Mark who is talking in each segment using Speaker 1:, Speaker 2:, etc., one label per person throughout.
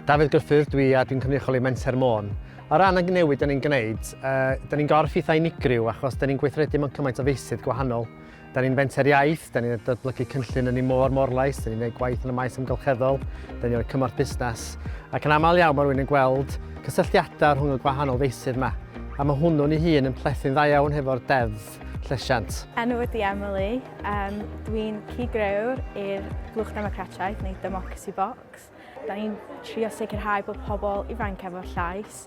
Speaker 1: Dafydd Gruffydd dwi a dwi'n cynrychioli Menter Môn. O ran y newid da ni'n gwneud, uh, da ni'n gorff eitha unigryw achos da ni'n gweithredu mewn cymaint o feysydd gwahanol. Da ni'n fenter iaith, da ni'n datblygu cynllun yn ei môr morlais, da ni'n gwneud gwaith yn y maes amgylcheddol, da ni'n rhoi cymorth busnes. Ac yn aml iawn mae rhywun yn gweld cysylltiadau rhwng y gwahanol feysydd yma. A mae hwnnw'n ei hun yn plethu'n dda iawn hefo'r deddf llesiant.
Speaker 2: Enw ydy Emily, um, dwi'n cyd-grëwr i'r Blwch Democratiaeth neu Democracy Box. Da ni'n trio sicrhau bod pobl ifanc efo llais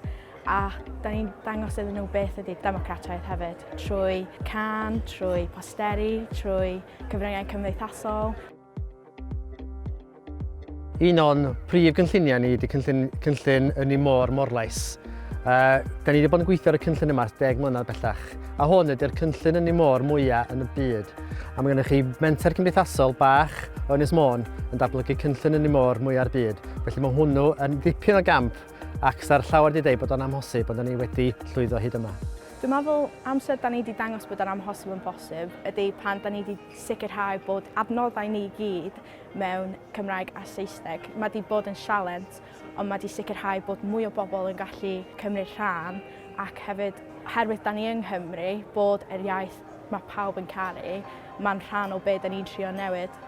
Speaker 2: a da ni'n dangos iddyn nhw beth ydy democratiaeth hefyd trwy can, trwy posteri, trwy cyfryngau cymdeithasol.
Speaker 1: Un o'n prif gynlluniau ni ydy cynllun, cynllun Ynni Môr Morlais. Uh, da ni wedi bod yn gweithio ar y cynllun yma ers 10 mlynedd bellach, a hwn ydy'r cynllun ynni môr mwyaf yn y byd. A mae gennych chi menter cymdeithasol bach o Ynys Môn yn datblygu cynllun ynni môr mwya'r byd. Felly mae hwnnw yn ddipyn o gamp ac sa'r llawer wedi dweud bod o'n amhosib, ond da ni wedi llwyddo hyd yma.
Speaker 2: Dwi'n meddwl amser da ni wedi dangos bod o'n amhosib yn bosib ydy pan da ni wedi sicrhau bod adnoddau ni i gyd mewn Cymraeg a Saesneg. Mae wedi bod yn sialens, ond mae wedi sicrhau bod mwy o bobl yn gallu cymryd rhan ac hefyd, oherwydd da ni yng Nghymru, bod yr iaith mae pawb yn caru, mae'n rhan o be da ni'n trio newid.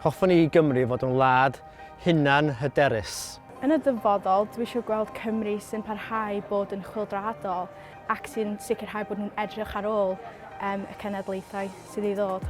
Speaker 1: Hoffwn i i Gymru fod yn wlad hunan hyderus.
Speaker 2: Yn y dyfodol, dwi eisiau gweld Cymru sy'n parhau bod yn chwyldroadol ac sy'n sicrhau bod nhw'n edrych ar ôl um, y cenedlaethau sydd i ddod.